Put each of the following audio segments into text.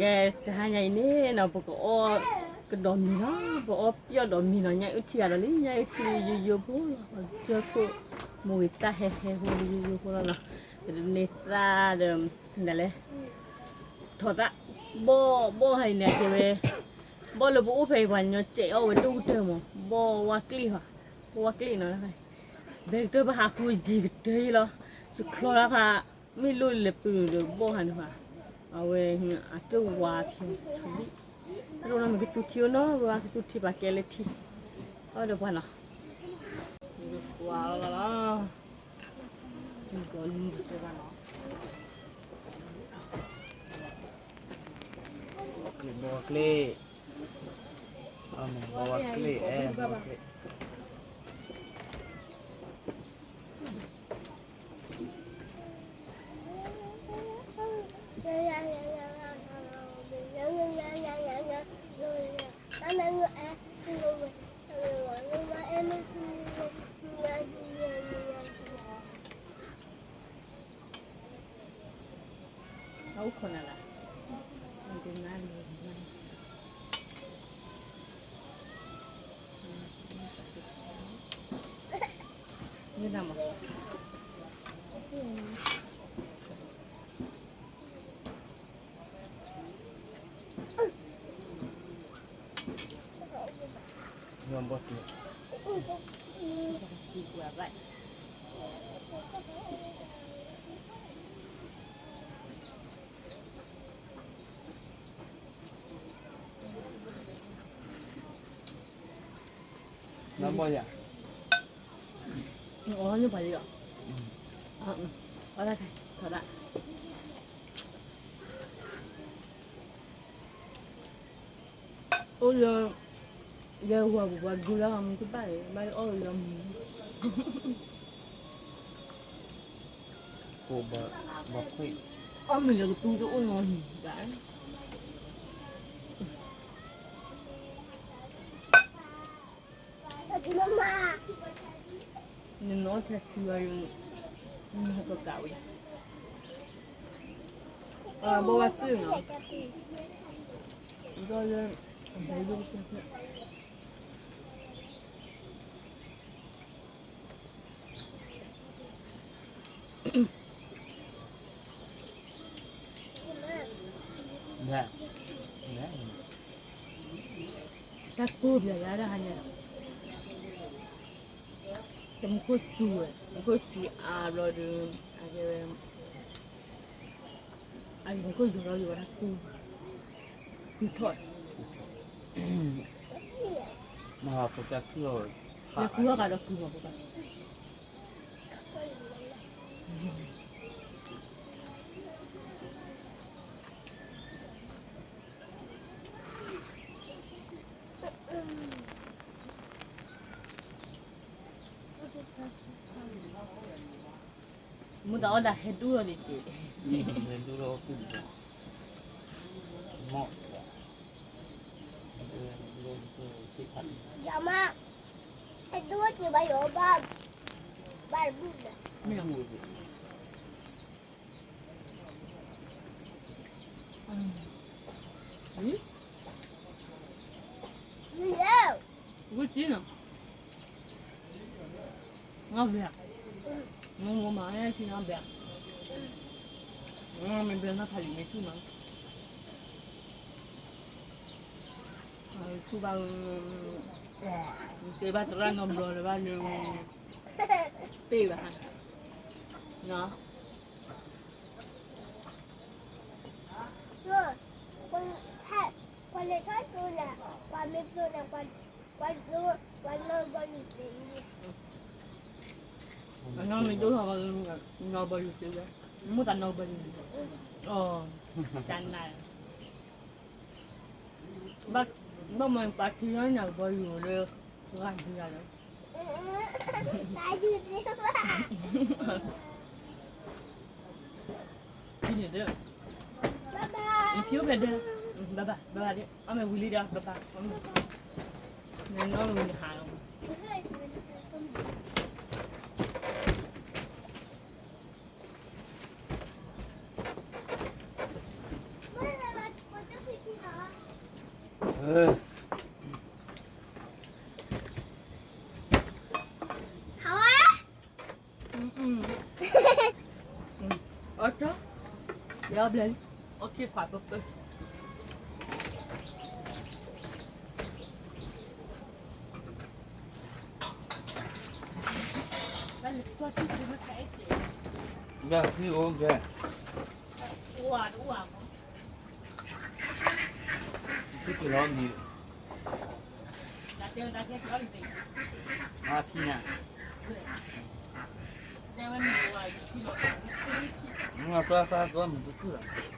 ကဲ တဟါညါအံၤန့ၣ်နီၤ ပကအီၣ်ကဒီးမ့ၤလီၤ, ပအီၣ်ပျီၣ်ဒီးမ့ၤနီၤ, ညၣ်အုၣ်ထံဂၤဒီးလံ, ညၣ်အုၣ်ထံယိယိဖိလီၤ, ကၠၢခိၣ် မိၢ်ဂ့ၤသၣ်ဟဲဟဲဖိလံယိယိဖိလီၤနီၤ, ပတန့ၢ်သၣ်ဒီး ဒ်လဲၣ် ထီၣ်သၣ် ဘီၣ်ဘီၣ်ဟါအံၤန့ၣ် အကဲဝဲ ဘီၣ်လၢပအိၣ်ဖဲအံၤ ပှၤကညီစဲးအီၣ်ဝဲဒိၣ်ကတၢၢ်မး, ဘီၣ်ဝါကျ့ၣ်ဟါ, ဘီၣ်ဝါကျ့ၣ်နီၤ, ဘဲကတၢၢ်ပဟးဃုယံၤကတၢၢ်ယံၤလီၤ, ယချီလၢခါ မ့ၢ်လိၣ်လၢပၢၤဒီးဘီၣ်ဟါန့ၣ်ဟါ, အဝဲအတၢၢ်ဝါဖျိထီၣ်လံ, တၢ်ဒိၣ်နီၤ မ့ၢ်ကသူထံအိၣ်နီၤ, ဝဲကသူထံပာ်ကဲလၢထံ, အဝဲဒီးပှၤနီၤ, ပှၤလီၤလီၤ ဘီၣ်ကျ့ၣ် ဘီၣ်ကျ့ၣ်, ဘီၣ်ကျ့ၣ်, အဲ ဘီၣ်ကျ့ၣ်. နဘီယၤ, အီၣ်ညိပှၤလံလီၤ, အီၣ်ဒၣ်ခဲ, ထီၣ်ဒၣ်, အိၣ်လၢ ယဲဝၤပူၤပှၤဒူလၢမူတဘၣ်အံၤ ဘၣ်အီၣ်လၢမူ, ဘၣ်ခွံ, အီၣ်မ့ၤလၢကတူၢ်တအိၣ်နီတဂၤ နနီၢ်ထဲထံဝဲ, နဟဲပကးဝဲ, အဘီၣ်ဘၣ်ကုၢ်နီၤ, ဒီးလၢ အဘဲယိၣ်ကတၢၢ်ဖျၢၣ် တၢ်ကိၢ်ပျးယၤတၢ်ဟါန့ၣ်, တမူခိၣ်စူၤဝဲ, မူခိၣ်စူၤအါဘျီဒီး, အကဲဝဲ, အမူခိၣ်ယိၤထီၣ်ယိၤဝဲတၢ်ကိၢ်, ကုၢ်ထီၣ်, မ့ၢ်ပကကုၢ်အီၤ, လဲၤဃုအီၣ်ကဒီးကုၢ်မးပက မူတၢ်အီၣ်ဒၣ်ဟဲဒူၣ်လီၤန့ၣ်က့ၤ, ဟဲဒူၣ်လီၤ, မ့ၢ် ယမါ, ဟဲဒူၣ်က့ၤဘၣ်ယိၤဘၣ်, ဘၣ်တဘူၣ်ဒီး, ဝံၤက့ၤနီၤ, ငါဘျါ, မမါအဲၣ်က့ၤငါဘျါ, မ့ၢ်ဘျါနဖးလံာ်မ့ၢ်ဆူၣ်မး, ဆူၣ်ဘၣ်, တဲဘၣ်သရၣ်နီတဘျီလၢၤဘၣ်လၢ, တ့ၢ်ဘၣ်, နီၤ ပှၤလဲၤထီၣ်ကျိန့ၣ်, ပှၤမ့ၢ်ကျိန့ၣ်, ပှၤနီၢ်ဘီယူၤသ့, ပှၤနီၢ်မ့ၢ်ဒိၣ်ထီၣ်, နီၢ်ဘီယူၤသ့ဝဲ, မ့ၢ်တၢ်နီၢ်ဘီယူၤ, အိ, တၢ်နး, ဘၣ်မၤပှၤထံၣ်ညါဘီယူၤလၢ, ဂၤထံၣ်ယၤလၢ ဖံန့ၣ်ဒီး, ဖံအိၣ်ဖဲဒီး, ဘၣ်ဘၣ်, ဘၣ်ဘၣ်ဒီး, အီၣ်မ့ၢ်ဝံၤလံဒီး, ဘၣ်ဘၣ်, နနီၢ်ဝံၤနဟးလီၤ. အၢ ဟဝဲ အီၣ်တၢ် ယဘျဲ အီၣ်ခံခွးပၢပၢ ဘၣ်ဖံးအိၣ်ကဲ သုကလီၤမံၤ အဖံနၤ မ့ၢ်သးသးကီမံၤတခုလီၤ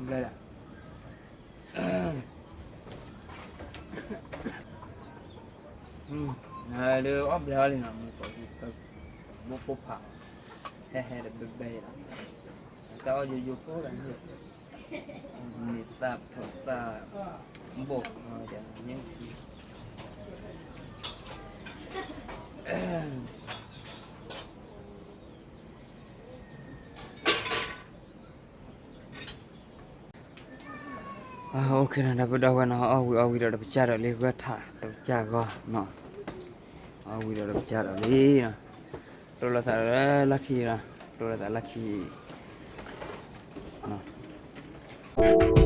ဘျဲၣ် ဒုးအီၣ်ဘျဲၣ်အီၤလံနီၤ မူကီၢ် ဘိၣ်ဖိဖး ဟဲဟဲဒီးဘဲဘဲလီၤ တၢ်အီၣ်ယိယိဖိလီၤ န့ၣ်သၣ်ထီၣ်သၣ် ဘိၣ်ဒီး ညၣ်စံ OK နီၤ ဒီပုၢ်ဒီဝဲၢ်နီၤ အီၣ်ဝံၤအီၣ်ဝံၤဒီးတပစၢ်ဒီးလံ ဂီၢ်ထးတပစၢ်ဂီၢ်နီၤ အီၣ်ဝံၤဒီးတပစၢ်ဒီးလံနီၤ တိၢ်လိာ်သးလၢလီၢ်ခံနီၤ တိၢ်လိာ်သးလီၢ်ခံနီၤ